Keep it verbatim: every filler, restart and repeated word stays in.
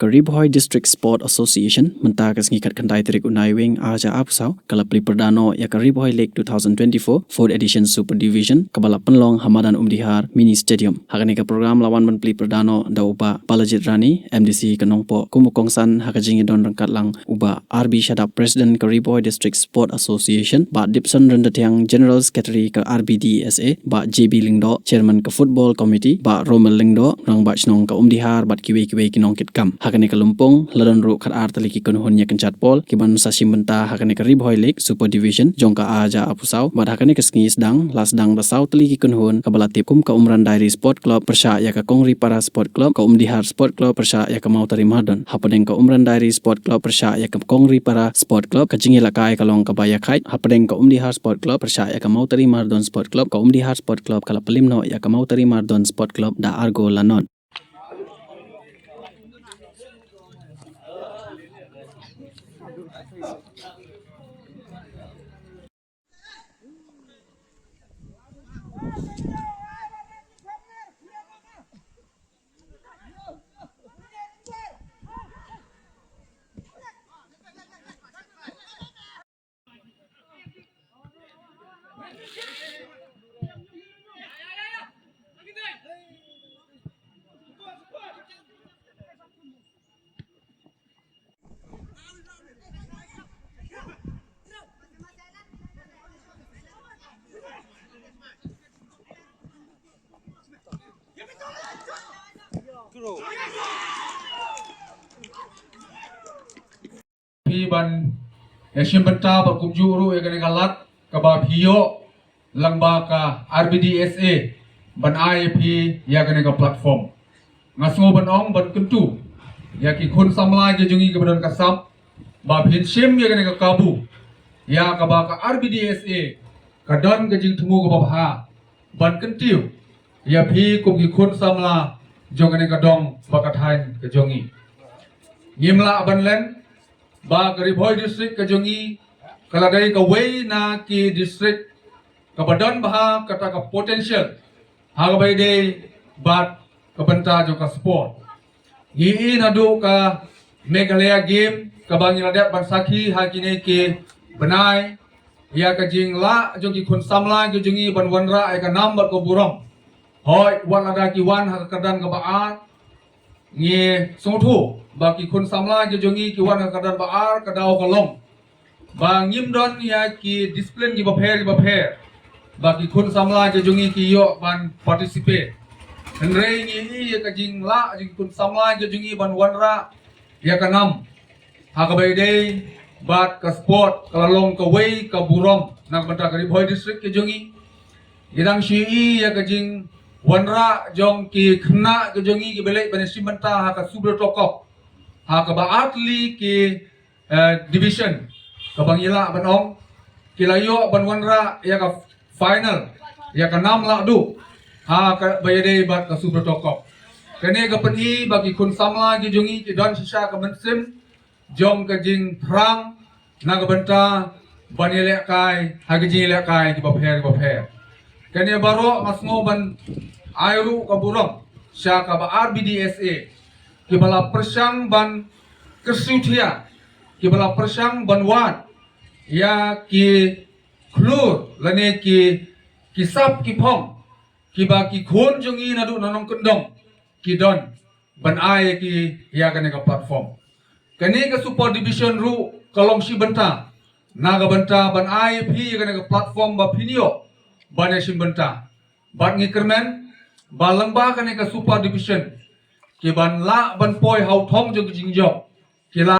Ri Bhoi District Sport Association mynta ka sngi khatkhyndai tarik u Naiwieng ar hajar arphew saw ka la plie pyrda noh ïa ka Ri Bhoi League two thousand twenty-four fourth edition Super Division kaba la pynlong ha madan Umdihar Mini Stadium. Ha kane ka program la wan ban plie pyrda noh da u Bah Balajied Rani, M D C ka Nongpoh, kum u kongsan ha ka jingïadon ryngkat lang u Bah R B Shadap, President ka Ri Bhoi District Sport Association, Bah Dipson Ryntathiang, General Secretary ka R B D S A, Bah J B Lyngdoh, Chairman ka Football Committee, Bah Romel Lyngdoh, Rangbah Shnong ka Umdihar bad kiwei kiwei ki nongkitkam. Ha kane ka lympung la don ruh khatar tylli ki kynhun ïakynjat ball kiban sa shim bynta ha kane ka Ri Bhoi League Super Division jong ka ar hajar arphew saw bad ha kane ka sngi sdang la sdang da saw tylli ki kynhun kaba la tip kum ka Umran Diary Sport Club pyrshah ïa ka Kongripara Sport Club, ka Umdihar Sport Club pyrshah ïa ka Mawtari Mardon. Hapdeng ka Umran Diary Sport Club pyrshah ïa ka Kongripara Sport Club ka jingïalehkai ka long kaba ïakhait. Hapdeng ka Umdihar Sport Club pyrshah ïa ka Mawtari Mardon Sport Club, ka Umdihar Sport Club ka la pynlip noh ïa ka Mawtari Mardon Sport Club da ar gol la nod. Phi ban ïa shim bynta bad kumjuh ruh ïa kane ka lad kaba phi ïoh lyngba ka R B D S A ban ai ïa phi ïa kane ka platform. Nga sngew ban ong ban kyntu ïa ki khun samla ki jong ngi kiba don ka sap ba phin shim ïa kane ka kabu ïa kaba ka R B D S A ka don ka jingthmu kaba bha ban kyntiew ïa phi kum ki khun samla jong kane ka dong bad ka thaiñ ka jong ngi. Ngim lah ban len ba ka Ri Bhoi District ka jong ngi ka la dei kawei na ki district kaba don bha kata ka potential ha kaba ïadei bad ka bynta jong ka sport. Ngi i naduh ka Meghalaya Game kaba ngi la dep ban sakhi ha kine ki bnai ïa ka jinglah jong ki khun samla ki jong ngi ban wanrah ïa ka nam bad ka burom. Hooid, wat lada ki wan ha ka kyrdan kaba ar, ngi sngewthuh ba ki khun samla ki jong ngi ki wan ha ka kyrdan ba ar, ka daw ka long ba ngim don ïa ki discipline kiba pher kiba pher ba ki khun samla ki jong ngi ki ïoh ban participate. Hynrei ngi i ïa ka jinglah jong ki khun samla ki jong ngi ban wanrah ïa ka nam ha kaba ïadei bad ka sport ka la long kawei ka burom na ka bynta ka Ri Bhoi District ka jong ngi. Ngi dang shu i ïa ka jingwanrah jong ki khynnah ka jong ngi kiba leit ban ïa shim bynta ha ka Subrata Cup ha kaba ar tylli ki, eh, division kaba ngi lah ban ong ki la ïoh ban wanrah ïa ka final ïa ka nam lah duh ha kaba ïadei bad ka Subrata Cup. Kane ka pyni ba ki khun samla ki jong ngi ki don shisha ka mynsiem jong ka jingthrang na ka bynta ban ïalehkai ha ka jingïalehkai kiba pher kiba pher. Kane baroh nga sngew ban ai ruh ka burom sha kaba R B D S A kiba la pyrshang ban kyrsiew thiah, kiba la pyrshang ban wad ïa ki khlur lane ki, ki sap ki phong kiba ki khun jong ngi naduh na nongkyndong ki don ban ai ïa ki ïa kane ka platform. Kane ka Super Division ruh ka long shi bynta na ka bynta ban ai ïa phi ïa kane ka platform ba phin ïoh ban ïa shim bynta. Bad ngi kyrmen ba lyngba kane ka Super Division ki ban lah ban poi ha u thong jong ka jingjop ki lah